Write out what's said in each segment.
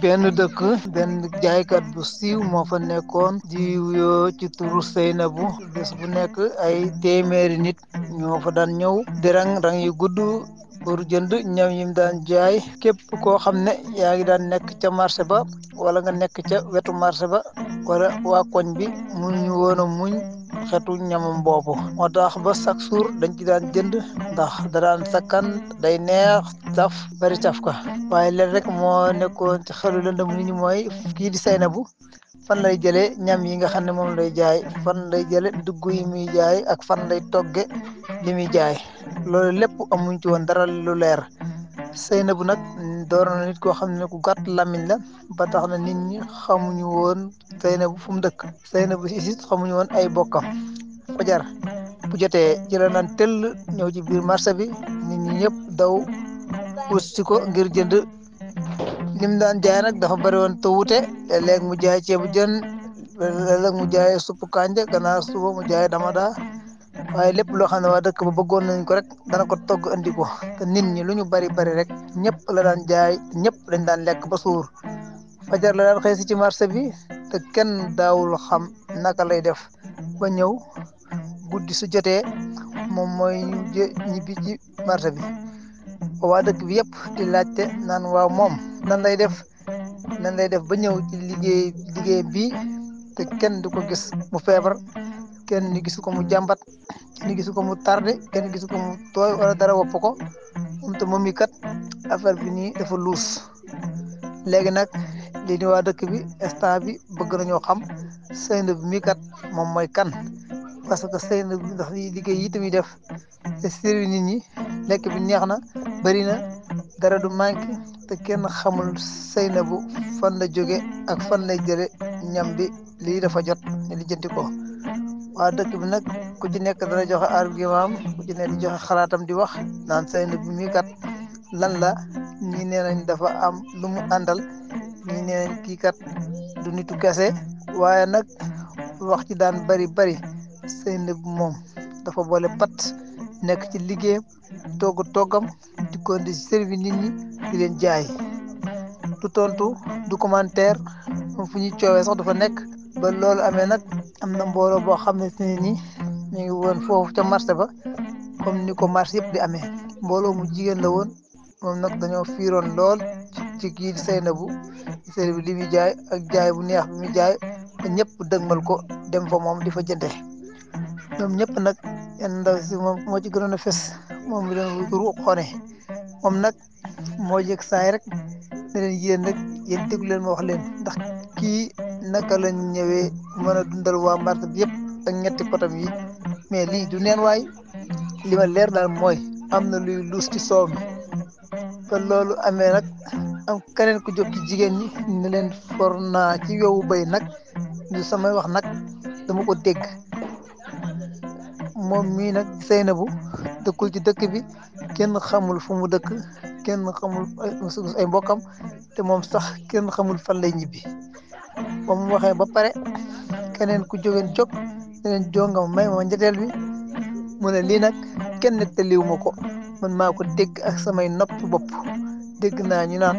benn dëkk benn jaaykat bu siiw moo fa nekkoon di wuyoo ci turu Seynabu bés bu nekk ay téeméeri nit ñoo fa daan ñëw di rang yu gudd pour jënd ñam yim daan jaay képp koo xam ne yaa ngi daan nekk ca marché ba wala nga nekk ca wetu marché ba wala waa koñ bi mënuñu woon a muñ xetu ñamam boobu moo tax ba chaque jour dañ ci daan jënd ndax da daan sakkan day neex saf bari caf ka waaye leen rek moo nekkoon ci xelu lëndëm nit ñi mooy kii di Seynabu fan lay jëlee ñam yi nga xam ne moom lay jaay fan lay jële dugg yi muy jaay ak fan lay togge li muy jaay loolu lépp amuñ ci woon dara lu leer Seynabu nag doon na nit koo xam ne ku gàtt làmmiñ la ba tax na nit ñi xamuñu woon Seynabu fu mu dëkk Seynabu si it xamuñu woon ay bokkam fajar bu jotee ci la naan tëll ñëw ci biir marché bi nit ñi ñëpp daw wut si ko ngir jënd lim daan jaay nag dafa bari woon te wute léeg mu jaay ceebu jën léeg mu jaay suppu kànja gannaaw suba mu jaay damada waaye lépp loo xam ne waa dëkk ba bëggoon nañ ko rek dana ko togg andi ko te nit ñi lu ñu bari bari rek ñëpp la daan jaay ñëpp dañ daan lekk ba suur fajar la daan xëy si ci marché bi te kenn daawul xam naka lay def ba ñëw guddi su jotee moom mooy ñibbi ci marché bi waa dëkk bi yëpp di laajte naan waaw moom nan lay def ba ñëw ci liggéey bi te kenn du ko gis mu feebar kenn ni gisu ko mu jàmbat kenn gisu ko mu tardé kenn gisu ko mu tooy wala dara wopp ko moom mi kat affaire bi nii dafa luus léegi nag lii di waa dëkk bi instant bi bëgg nañoo xam Seynabu mi kat moom mooy kan parce que Seynabu ndax liggéey yi tamit def te servi nit ñi lekk bi neex na bëri na dara du manqué te kenn xamul Seynabu fan la jóge ak fan lay jële ñam bi lii dafa jot ne lijjanti ko waa dëkk bi nag ku ci nekk dana joxe argument am ku ci nekk di joxe xalaatam di wax naan Seynabu mi kat lan la ñii nee nañ dafa am lu mu àndal ñii nee nañ kii kat du nitu kese waaye nag wax ci daan bari Seynabu moom dafa boole pat nekk ci liggéeyam toggam di ko di servi nit ñi di leen jaay du tontu du commentaire moom fu ñuy coowee sax dafa nekk ba loolu amee nag am na mbooloo boo xam ne ni ñu ngi woon foofu ca marché ba comme ni ko marché yëpp di amee mbooloo mu jigéen la woon moom nag dañoo fiiroon lool ci kii di Seynabu servi li muy jaay ak jaay bu neex bi muy jaay ba ñëpp dëgmal ko dem fa moom di fa jënde ñoom ñëpp nag yenn ndaw si moom moo ci gënoon a fës moom mi doon turu xone moom nag moo yëg saay rek ne leen yéen déglu leen ma wax leen ndax kii naka lañ ñëwee mën a dundal waa marché bi yëpp ak ñetti potam yi mais lii du neen waay li ma leer daal mooy am na luy luus ci soow mi ba loolu amee nag am keneen ku jóg ci jigéen ñi ne leen for naa ci yowu bay nag ñu samay wax nag dama ko dégg moom mii nag Seynabu dëkkul ci dëkk bi kenn xamul fu mu dëkk kenn xamul ay mbokkam te moom sax kenn xamul fan lay ñibbi ba mu waxee ba pare keneen ku jóg keneen jongam may ma njëteel bi mu ne lii nag kenn nettaliwu ma ko man maa ko dégg ak samay nopp bopp dégg naa ñu naan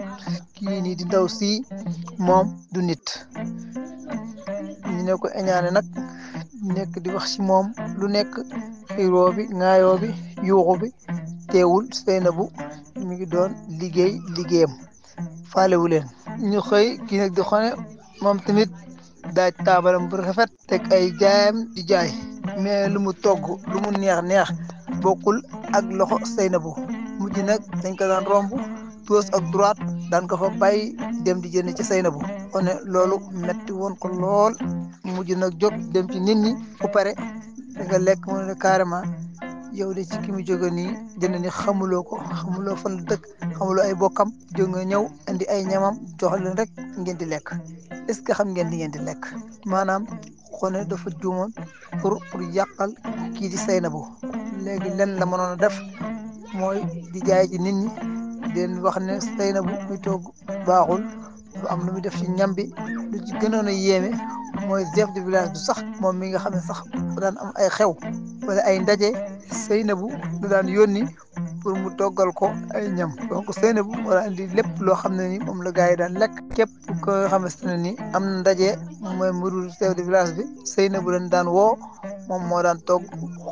kii nii di ndaw sii moom du nit ñu ne ko eñaane nag nekk di wax ci moom lu nekk xiiroo bi ŋaayoo bi yuuxu bi teewul Seynabu mi ngi doon liggéeyam faalewu leen ñu xëy kii nag di xone moom tamit daaj taabalam bu rafet teg ay jaayam di jaay mais lu mu togg lu mu neex bokkul ak loxo Seynabu mujj nag dañ ko daan romb gauche ak droite daan ko fa bàyyi dem di jënd ci Seynabu one loolu metti woon ko lool mujj nag jóg dem ci nit ñi bu pare nga lekk mu ne carrément yow de ci ki mu jóge nii jënd ni xamuloo fan la dëkk xamuloo ay bokkam jóg nga ñëw indi ay ñamam jox leen rek ngeen di lekk est-ce que xam ngeen di ngeen di lekk maanaam xone dafa juumoon pour yàqal kii di Seynabu léegi len la mënoon a def mooy di jaay ci nit ñi di leen wax ne Seynabu muy togg baaxul dafa am lu muy def ci ñam bi lu ci gënoon a yéeme mooy chef de village du sax moom mi nga xam ne sax bu daan am ay xew wala ay ndaje Seynabu du daan yónni pour mu toggal ko ay ñam donc Seynabou moo daan indi lépp loo xam ne ni moom la gars yi daan lekk képp ko nga xamante ne ni am na ndaje mooy murul chef de village bi Seynabou lañ daan woo moom moo daan togg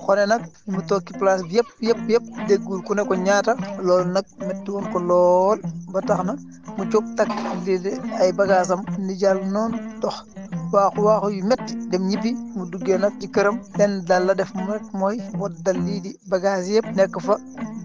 xone nag mu toog ci place bi yëpp déggul ku ne ko ñaata loolu nag métti woon ko lool ba tax na mu jóg takk lii ay bagaasam ni jàll noonu dox waaxu yu métti dem ñibbi mu duggee nag ci këram lenn daal la def rek mooy waddal lii di bagage yëpp nekk fa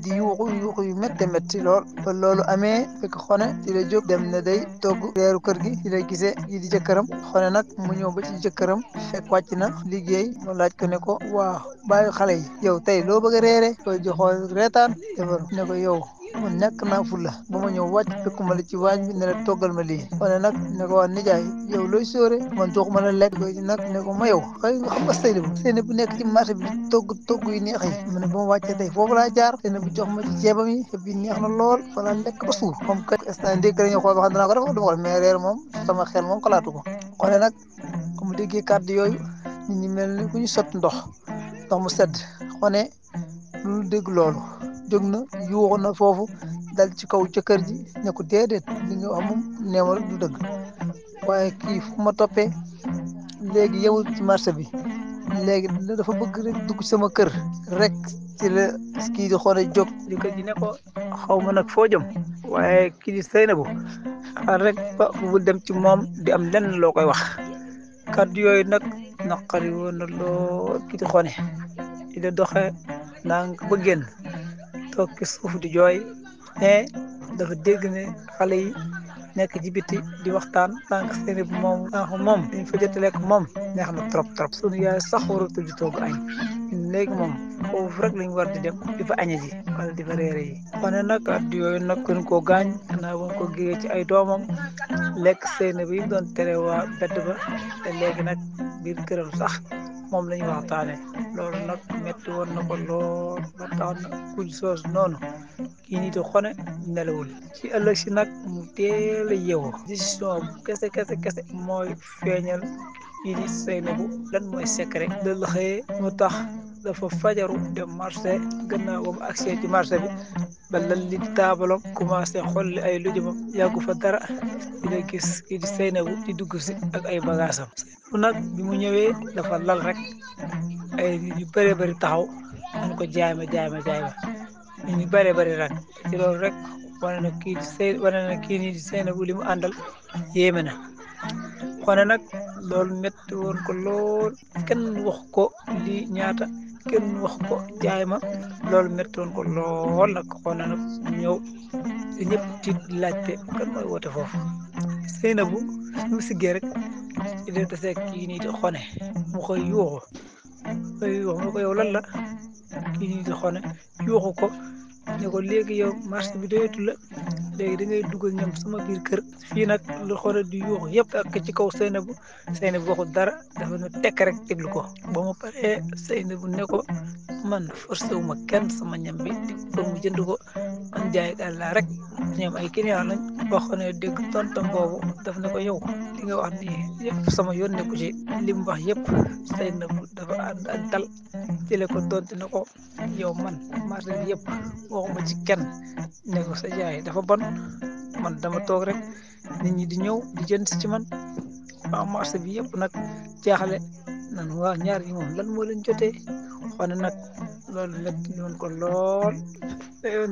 di yuuxu yu métti lool ba loolu amee fekk xone ci la jóg dem ne day togg reeru kër gi ci la gisee yi di jëkkëram xone nag mu ñëw ba ci jëkkëram fekk wàcc na liggéey mu laaj ko ne ko waaw bàyyi xale yi yow tey loo bëgg a reere koy joxool reetaan jabar ne ko yow man ñàkk naa fulla ba ma ñëw wàcc fekkuma la ci waañ bi ne la toggal ma lii xone nag ne ko waa nijaay yow looy sóore man joxuma la lekk koy nag ne ko ma yow xëy nga xam nga Seynabou nekk ci marché bi di togg yu neex yi mu ne ba ma wàccee tey foofu laa jaar Seynabou jox ma ci ceebam yi te bi neex na lool wala lekk ba suur moom kat instant ndékk la ñu xool ba xam dinaa ko def du ma ko def mais reer moom sama xel moom xalaatu ko xone nag ku mu déggee kàddu yooyu nit ñi mel ni ku ñu sotti ndox mu sedd xone lu dégg loolu jóg na yuuxu na foofu dal ci kaw jëkkër ji ne ko déedéet li nga wax moom neewal du dëgg waaye kii fu ma toppee léegi yewul ci marché bi léegi dafa bëgg rek dugg sama kër rek ci la kii di xone jóg jëkkër ji ne ko xaw ma nag foo jëm waaye kii di Seynabou xaar rek ba bu dem ci moom di am lenn loo koy wax kàddu yooyu nag naqari woon na lool kii di xone ci la doxee naa nga ba génn toog ci suuf di jooy mais dafa dégg ne xale yi nekk ci biti di waxtaan sànq Seynabou moom dañ fa jot lekk moom neex na trop sunu yaay sax waratul di togg añ léegi moom foofu rek lañ war di dem di fa añe ji wala di fa réere yi wane nag addu yooyu nag gën koo gaañ xanaa woon ko géegee ci ay doomam lekk Seynabou yi doon tere waa bedd ba te léegi nag biir këram sax moom la ñu waxtaane loolu nag metti woon na ko lool ba tax na kuñ soos noonu kii nii di xone nelawul ci ëllëg si nag mu teel a yeewoo décision bu kese mooy feeñal kii di Seynabou lan mooy secret loolu xëyee mu tax dafa fajaru dem marché gannaaw ba mu agsee ci marché bi ba lal li taabalam commencé xolli ay lujumam yàggu fa dara di la gis kii di Seynabou di dugg si ak ay bagaasam Seynabou nag bi mu ñëwee dafa lal rek ay nit yu bëree bëri taxaw man ko jaay ma nit ñu bëree bëri rek ci loolu rek wane na kii nii di Seynabou li mu àndal yéeme na xone nag loolu métti woon ko lool kenn wax ko lii ñaata kenn wax ko jaay ma loolu métti woon ko lool nag xone nag ñëw te ñëpp tiit laajte kan mooy woote foofu Seynabou mu siggee rek ci dee tasee kii nii di xone mu koy yuuxu mu ko yow lan la kii nii di xone yuuxu ko ne ko léegi yow marché bi doyatu la léegi da ngay dugal ñam sama biir kër fii nag lu xone di yuuxu yëpp ak ci kaw Seynabou waxul dara dafa ne tekk rek déglu ko ba mu paree Seynabou ne ko man forcé wu ma kenn sama ñam bi di pour mu jënd ko man jaay daal laa rek ñoom ay client lañ boo xone dégg tontam boobu daf ne ko yow li nga wax nii yëpp sama yoon nekku ci li mu wax yëpp Seynabou dafa ànd ak dal jële ko tontu ne ko yow man marché bi yëpp waxuma ci kenn ne ko sa jaay dafa bon man dama toog rek nit ñi di ñëw di jënd ci man waa marché bi yëpp nag jaaxle nan waa ñaar ñi moom lan moo leen jotee xone nag loolu métti woon ko lool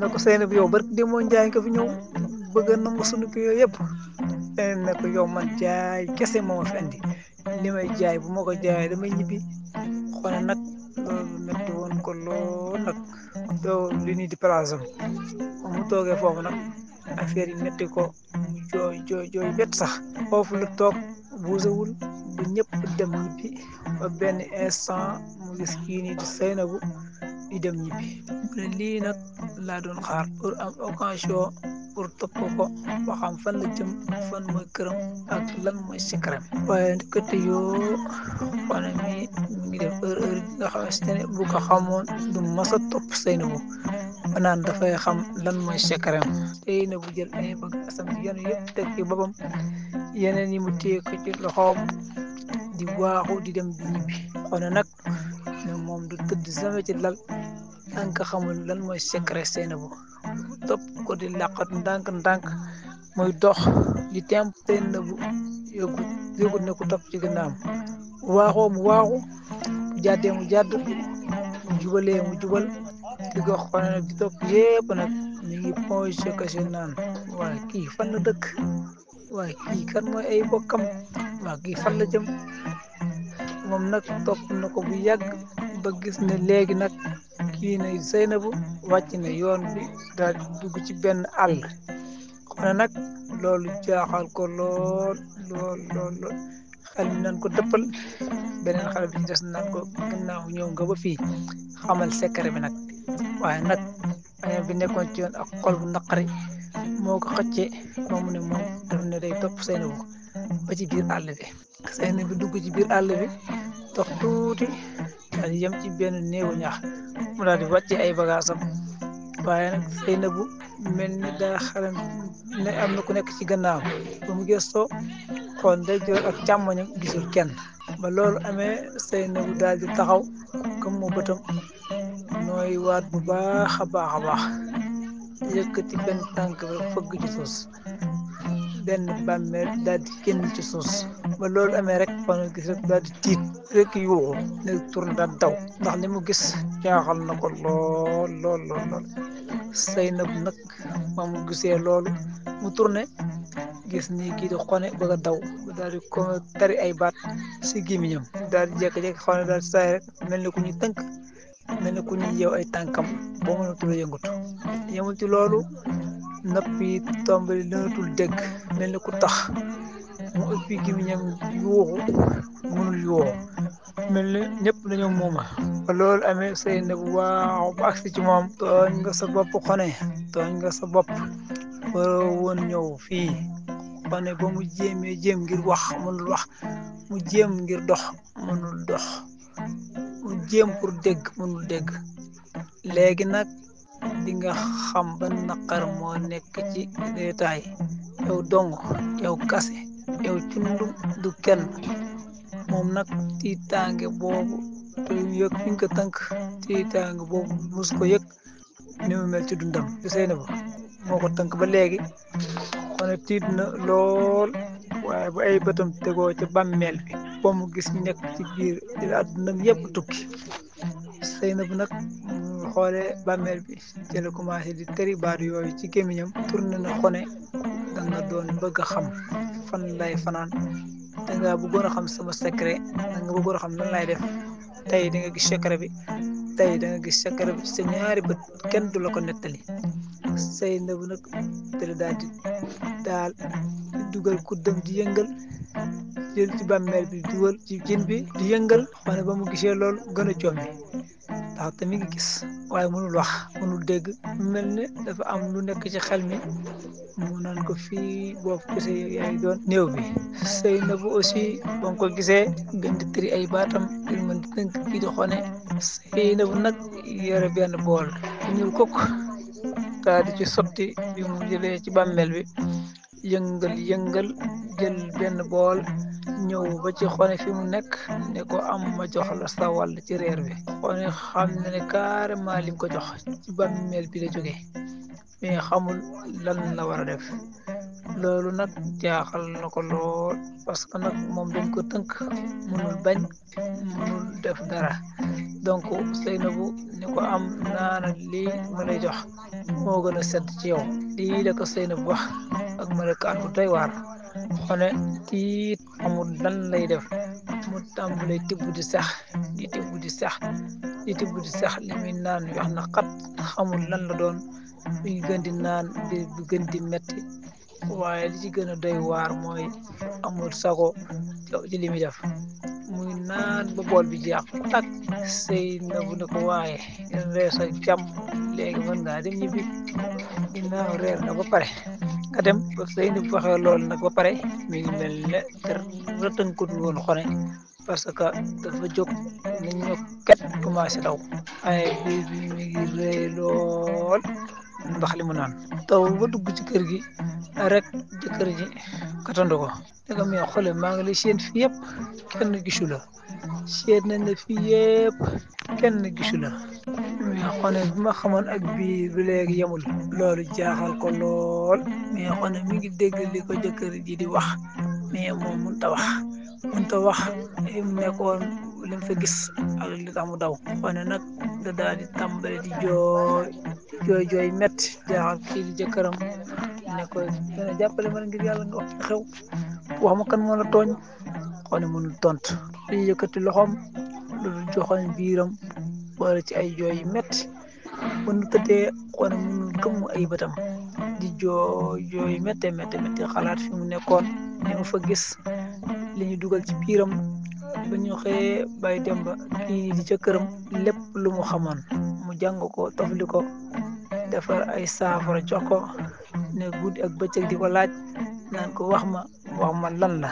na ko Seynabou yow barki demoo njaay nga fi ñëw bëgg na ma sunu kii yooyu yëpp ne ko yow man jaay kese moo ma fi andi li may jaay bu ma ko jaayee damay ñibbi xone nag loolu métti woon ko lool nag doo li nii di place am mu toogee foofu nag affaire yi métti ko mu jooy bett sax foofu la toog buusewul ba ñëpp dem ñibbi ba benn instant mu gis kii nii di Seynabou di dem ñibbi mu ne lii nag laa doon xaar pour am occasion pour topp ko ba xam fan la jëm fan mooy këram ak lan mooy secret waaye ndekete yoo xone mi ngi def heure bi nga xamante ne bu ko xamoon du masa topp Seynabou ba naan dafay xam lan mooy secret Seynabou jël ay bagaasam yenu yëpp teg ci boppam yeneen yi mu téye ko ci loxoom di waaxu di dem di ñibbi xone nag ne moom du tëdd sama ci lal tànk xamul lan mooy secret Seynabou mu topp ko di làqat ndànk-ndànk muy dox di temp Seynabou yëgut ne ku topp ci ginnaawam waaxoo mu waaxu jàddee mu jàdd mu jubalee mu jubal di ko xone nag di topp yépp nag mi ngi ponché kase naan waaye kii fan la dëkk waaye kii kan mooy ay bokkam waa kii fan la jëm moom nag topp na ko bu yàgg ba gis ne léegi nag kii ne Seynabou wàcc na yoon bi daal di dugg ci benn àll xone nag loolu jaaxal ko lool xel mi nan ko dëppal beneen xale bi ci des naan ko gannaaw ñëw nga ba fii xamal secret bi nag waaye nag añam bi nekkoon ci yoon ak xol bu naqari moo ko xëccee ba mu ne moom daf ne day topp Seynabou ba ci biir àll bi Seynabou dugg ci biir àll bi dox tuuti daal di yem ci benn néegu ñax mu daal di wàcce ay bagaasam waaye nag Seynabou mel ni daa xaram ne am na ku nekk ci gannaaw ba mu gëstoo xool ndeyjoor ak càmmoñam gisul kenn ba loolu amee Seynabou daal di taxaw gëm mu bëtam nooy waat bu baax a baax yëkkati benn tànk ba fëgg ci suus benn bàmmeel daal di génn ci suus ba loolu amee rek fa nga gis rek daal di tiit rek yuuxu ne tourné daal daw ndax li mu gis jaaxal na ko lool Seynabou nag ba mu gisee loolu mu tourné gis ni kii di xone bëgg a daw daal di ko tari ay baat si gémmiñam daal di jékki-jékki xone daal di saay rek mel ni ku ñu tënk mel ni ku ñu yeew ay tànkam boo mënatul a yëngatu yemul ci loolu nopp yi tombali lënatul dégg mel ni ku tax mu ëppi gémmiñam yuuxu mënul yuuxu mel ni ñëpp dañoo muuma ba loolu amee Seynabou waaw ba agsi ci moom tooñ nga sa bopp xone tooñ nga sa bopp waroo woon ñëw fii xone ba mu jéem ngir wax mënul wax mu jéem ngir dox mënul dox mu jéem pour dégg mënul dégg léegi nag di nga xam ba naqar moo nekk ci reetaay yow dong yow kase yow cundum du kenn moom nag tiitaange boobu te yëg fi nga ko tënk tiitaange boobu mus ko yëg ni mu mel ci dundam ci Seynabou moo ko tënk ba léegi xone tiit na lool waaye bu ay bëtam tegoo ca bàmmeel bi ba mu gis ñu nekk ci biir di àddunam yëpp tukki Seynabou nag mu xoolee bàmmeel bi ci la commencé di tëri baat yooyu ci gémmiñam tourné na xone da nga doon bëgg a xam fan lay fanaan da nga bëggoon a xam sama secret da nga bëggoon a xam lan lay def tey da nga gis secret bi tey da nga gis secret bi ci sa ñaari bët kenn du la ko nettali Seynabou nag tële daal di dugal kuddam di yëngal jël ci bàmmeel bi dugal ci jin bi di yëngal xone ba mu gisee loolu gën a commi ndax te mi ngi gis waaye mënul wax mënul dégg mu mel ne dafa am lu nekk ci xel mi mu naan ko fii boo ko gisee yaay doon néew bi Seynabou aussi ba nga ko gisee gën di tëri ay baatam ngir mën di tënk kii di xone Seynabou nag yore benn bool bu ñuul kukk daal di ci sotti bi mu jëlee ci bàmmeel bi yëngal jël benn bool ñëw ba ci xone fi mu nekk ne ko am ma jox la sa wàll ci reer bi xone xam na ne carrément lim ko jox ci bàmmeel bi la jógee mais xamul lan la war a def loolu nag jaaxal na ko lool parce que nag moom dañ ko tënk mënul bañ mënul def dara donc Seynabou ni ko am naana lii ma lay jox moo gën a sedd ci yow lii la ko Seynabou wax ak melokaan bu doy waar xone tiit amul lan lay def mu tàmbalee tibb di sax di tibb di sax di tibb di sax li muy naan wax na xat xamul lan la doon mi ngi gën di naan bi gën di metti waaye li ci gën a doy waar mooy amul sago ci li muy def muy naan ba bool bi jeex tak Seynabou ne ko waaye rees ak jàmm léegi mën ngaa dem ñibbi ginnaaw reer nga ba pare nga dem ba Seynabou waxee loolu nag ba pare mi ngi mel ne te rëtënkut woon xone parce que dafa jóg ni ñu ket commencé daw ay biir bi mi ngi rëy lool ndax li mu naan taw ba dugg ci kër gi rek jëkkër ji katandu ko ne ko mais xole maa ngi lay séen fii yëpp kenn gisu la séen nañ la fii yëpp kenn gisu la mais xone bi ma xamoon ak biir bi léegi yemul loolu jaaxal ko lool mais xone mi ngi dégg li ko jëkkër ji di wax mais moom mënta wax mu nekkoon lim fa gis ak li tax mu daw xone nag da daal di tàmbale di jooy metti jaaxal kii di jëkkëram ne ko dana jàppale man ngir yàlla nga wax ci xew wax ma kan moo la tooñ xone mënul tontu di yëkkati loxoom loolu joxoñ biiram boole ci ay jooy yu metti ba nu tëddee xone mënul gëmm ay bëtam di jooy métte xalaat fi mu nekkoon li mu fa gis li ñu dugal ci biiram ba ñu xëyee bay dem ba kii di ca këram lépp lu mu xamoon mu jàng ko tofli ko defar ay saafara jox ko ne guddi ak bëccëg di ko laaj naan ko wax ma lan la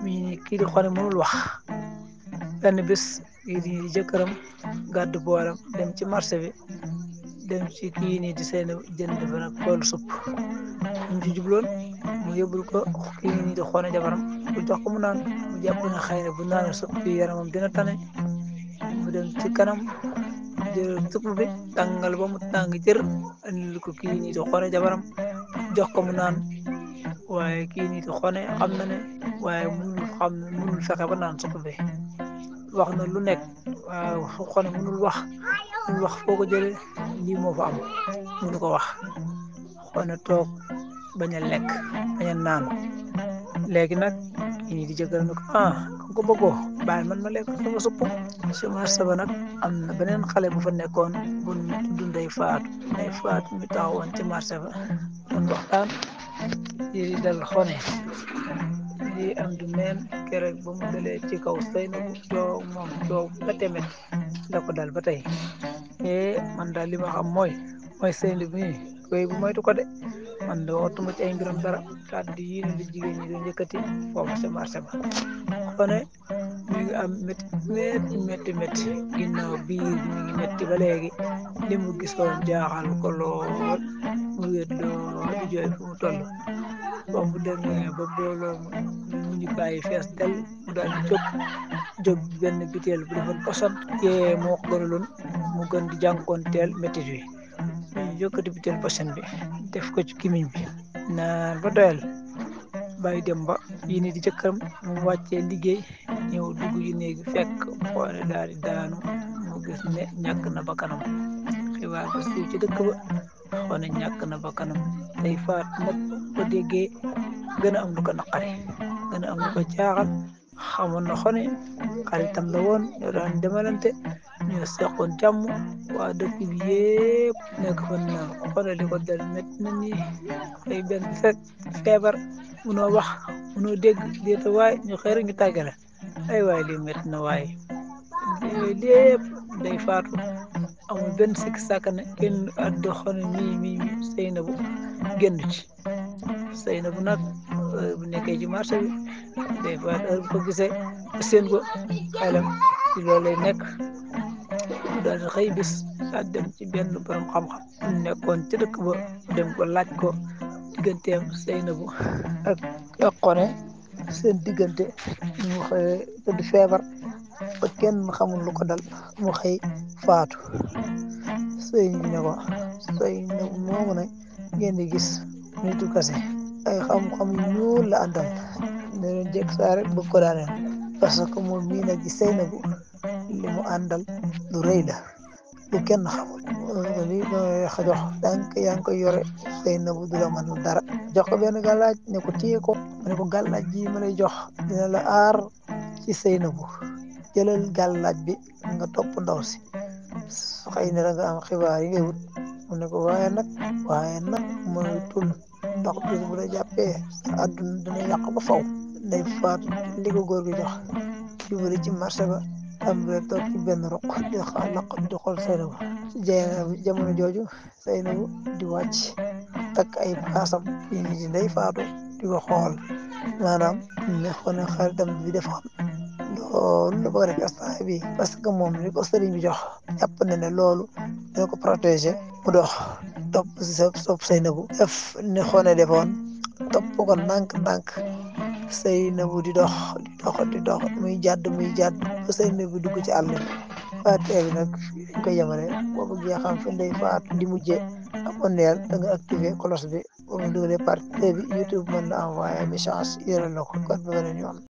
mi kii di xone mënul wax benn bis kii di jëkkëram gàddu boolam dem ci marché bi dem ci kii nii di seen jënd fa nag boolu supp mu ci jubloon mu yóbbul ko kii nii di xone jabaram bu jox ko mu naan mu jàpp na xëy na bu naanee supp bi yaramam dina tane mu dem ci kanam jël supp bi tàngal ba mu tàng jër andil ko kii nii di xone jabaram jox ko mu naan waaye kii nii di xone xam na ne waaye mënul fexe ba naan supp bi wax na lu nekk waaw xone mënul wax foo ko jële lii moo fa am mënu ko wax xone toog bañ a lekk bañ a naan léegi nag kii nii di jëkkër ne ko kon ko bëggoo bàyyi man ma lekk sama supp ci marché ba nag am na beneen xale bu fa nekkoon bu tudd Ndey Faatu mi taxawoon ci marché ba doon waxtaan di dal xone di am du neen keroog ba mu dalee ci kaw Seynabu coow métti la ko dal ba tey man daal li ma xam mooy Seynabu nii koy bu moytu ko de man de wootuma ci ay mbiram dara kàddu yi ne la jigéen ñi doon yëkkati foofu sa marché ba xone mi ngi am métti ginnaaw biir mi ngi métti ba léegi li mu gisoon jaaxal ko lool mu wéet lool di jooy fu mu toll ba mu demee ba booloo mu ñu bàyyi fees del mu daal di jóg benn biteel bu defoon poson moo ko gënaloon mu gën di jànkoonteel métti wi ñu yëkkati biteel poson bi def ko ci kimiñ bi naan ba doyal bàyyi dem ba yii ni di jëkkëram mu wàccee liggéey ñëw dugg yi néegi fekk xoone daal di daanu mu gis ne ñàkk na bakkanam xibaar ba siiw ci dëkk ba xone ñàkk na bakkanam Ndey Faatu nag ko déggee gën a am lu ko naqari gën a am lu ko jaaxal xamoon na xone xaritam la woon ñoo daan demalante ñoo seqoon jàmm waa dëkk bi yépp nekk fa naan xone li ko dal métti na ni xëy benn fekk feebar munoo wax munoo dégg déeta waay ñu xëy rek ñu tàggale ay waay lii métti na waay yooyu lépp Ndey Faatu amul benn sikk sàkk ne kenn addu xone mii Seynabu génn ci Seynabu nag bu nekkee ci marché bi Ndey Faatu heure bu ko gisee seen ko xelam ci loolu lay nekk mu daal di xëy bis daal dem ci benn borom xam-xam mu nekkoon ci dëkk ba dem ko laaj ko digganteem Seynabu ak xone seen diggante mu xëy tëdd feebar ba kenn xamul lu ko dal mu xëy faatu sëñ bi ne ko Seynabu moomu ne ngeen di gis nitu kase ay xam-xam yu ñuul la àndal ne leen jekk saa rek bëgg ko daaneel parce que moom mii nag di Seynabu li mu àndal lu rëy la lu kenn xamul li jox tànk yaa ngi koy yore Seynabu du la mën dara jox ko benn gàllaaj ne ko téye ko mu ne ko gàllaaj ji ma lay jox dina la aar ci Seynabu jëlal gàllaaj bi nga topp ndaw si xëy na da nga am xibaar yi ngay wut mu ne ko waaye nag moytul ndax bis bu la jàppee sa àdduna dina yàq ba faw Ndey Faatu li ko góor gi jox jubali ci marché ba tàmbale toog ci benn roq di laqat di xool Seynabu ci jamono jooju Seynabu di wàcc takk ay paasam yi ni di Ndey Faatu di ko xool maanaam ne xone xaritam bi defoon loolu la bëgg a def instant bi parce que moom li ko sëriñ bi jox jàpp na ne loolu dina ko protéger mu dox topp si sa sopp Seynabu def ni xone defoon topp ko ndànk Seynabu di dox muy jàdd ba Seynabu dugg ci àll bi partie bi nag dañ koy yemale boo bëggee xam fi Ndeye Fatou di mujje abonneel da nga activé cloche bi boo mu dugalee partie bi YouTube mën na envoyé message yëral la ko kon ba beneen yoon